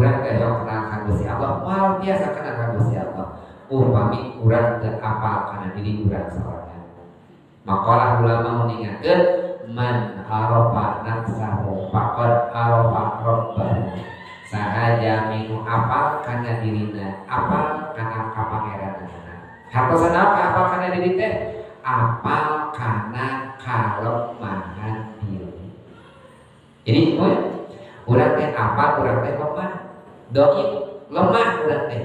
Urang teh hoyong kenal ka Gusti Allah, moal biasa kenal ka Gusti Allah upami urang teu apal kana diri urang sorangan. Makalah ulama mengingatkeun man arafa nafsahu faqad arafa rabbahu. Saha jalmi nu apal kana dirina, apal kana ka pangeranna. Hartosna apal kana diri teh? Apal kana kalemahan diri. Jadi urang teh apal, urang teh lemah, doib lemah urang teh.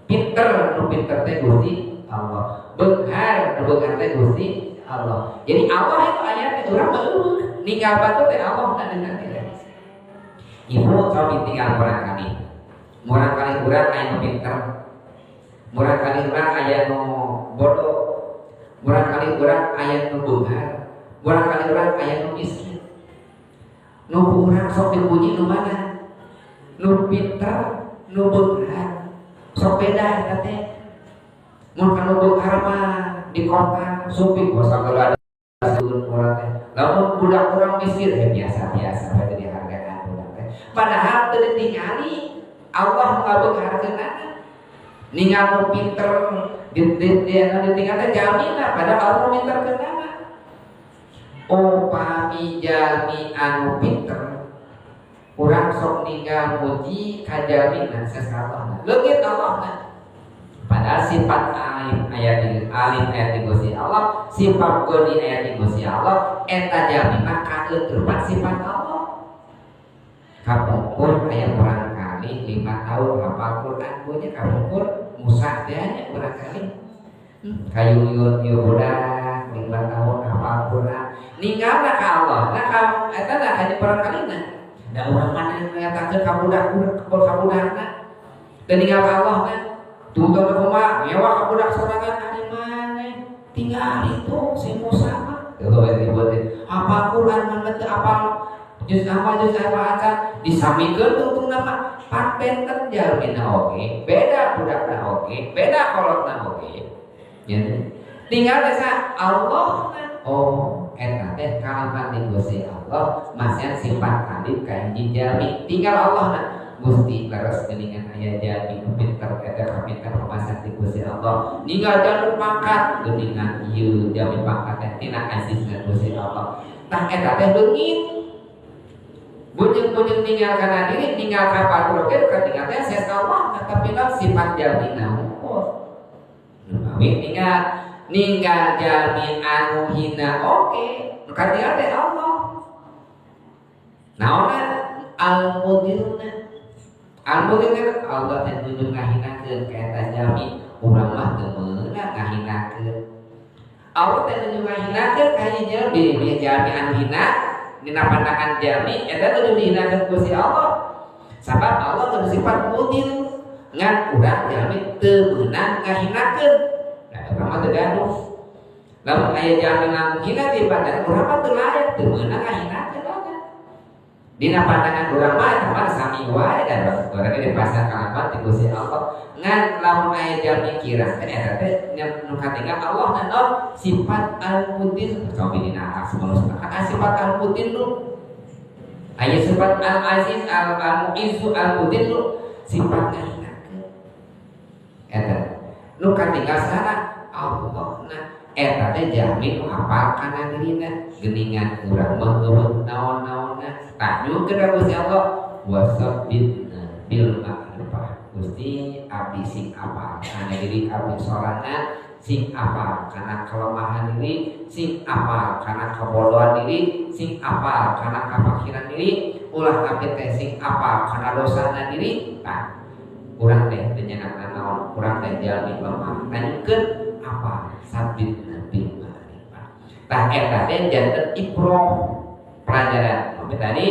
Pinter nu pinter teh Gusti Allah, beunghar nu beunghar teh Gusti Allah. Jadi Allah itu ayat teh urang mah eueuh, ninggal batur teh Allah na dengan teh. Ibu cobi tinggal murang kali urang aya nu pinter, murang kali urang aya nu bodoh, murang kali urang aya nu beunghar, murang kali urang aya nu miskin. Nu urang sok dipuji nu mana? Nu pinter, nu beunghar. Sok beda eta teh. Mun kana beunghar mah di kota supi sagala urang teh. Lamun budak urang miskin biasa-biasa we teh dihargaan budak teh. Padahal teu ditingali Allah ngabeungharkeunana. Ningal nu pinter di ditinggal teh jalmina padahal Allah minterkeunana. Upami jalmi anu pinter urang sok ninggal muji ka jalmina sasalahna. Leungit Allahna. Padahal sifat alim aya di alim aya di Gusti Allah, sifat goni aya di Gusti Allah, eta jalmi mah kaeunteupan sifat Allah. Kapungkur aya urang kali 5 tahun hafal Quran punya kapungkur Musa teh nya urang kali. Kayuyun ieu budak 5 tahun hafal Quran. Ninggalna ka Allah, nah ka eta na hanya urang kalina. Da urang mana ngatakeun ka budak ka budakna. Dan ninggal ka Allah na. Tuntun kumaha ngewa ka budak sorangan ari maneh. Tinggal itu si Musa mah. Tuh ribut teh. Hafal Quran mah teu apal juz apa acan disamikeun tungtungna mah pan benten jalmina oge, beda budakna oge, beda kolotna oge. Ya. Tinggal desa Allah na. Oh, eta teh kalaman di Gusti Allah masihan sifat alim ka hiji jalmi. Tinggal Allah na. Gusti leres geuningan aya jalmi nu pinter eta kapinter pamasan ti Gusti Allah. Ninggal jalur pangkat geuningan ieu jalmi pangkat teh tina azizna Gusti Allah. Tah eta teh leungit. Bujeng-bujeng ninggal kana diri, ninggal ka batur oge katinggal teh ses Allah, tapi sifat jalmina unggul. Mawi ninggal jalmi anu hina oge, nu katinggal teh Allah. Naonna al-mudilna. Al-mudilna Allah teh nuju ngahinakeun ka eta jalmi, urang mah teu meunang ngahinakeun. Allah teh nuju ngahinakeun ka hiji jalmi, jalmi anu hina dina pandangan jalmi eta nuju dihinakeun ku si Allah. Sabab Allah teh sifat mudil, ngan urang jalmi teu meunang ngahinakeun. Nah, urang mah teu gaduh. Lamun aya jalmi ngahina di pandangan urang mah teu layak, teu meunang ngahinakeun. Dina pandangan urang mah eta mah sami wae da urang ge dipasang kalapan ti Gusti Allah. Ngan lamun aya jalmi kirang teh eta teh nu katinggal Allah na naon sifat al-mudil. Cobi dina asmaul husna kan sifat al-mudil nu aya sifat al-aziz al-mu'izzu al-mudil nu sifat ngahinakeun. Eta nu katinggal sana Allah na eta teh jalmi nu apal kana dirina geuningan urang mah eueuh naon-naonna. Tanyukeun ka Gusti Allah wasabbitna bil ma'rifah. Gusti abdi sing apal kana diri abdi sorangan, sing apal kana kelemahan diri, sing apal kana kebodohan diri, sing apal kana kafakiran diri, ulah abdi teh sing apal kana dosana diri. Tah urang teh teu nyanakna naon, urang teh jalmi lemah. Tanyukeun apa sabitna bil ma'rifah. Tah eta teh janten ibroh pelajaran. Sampai tadi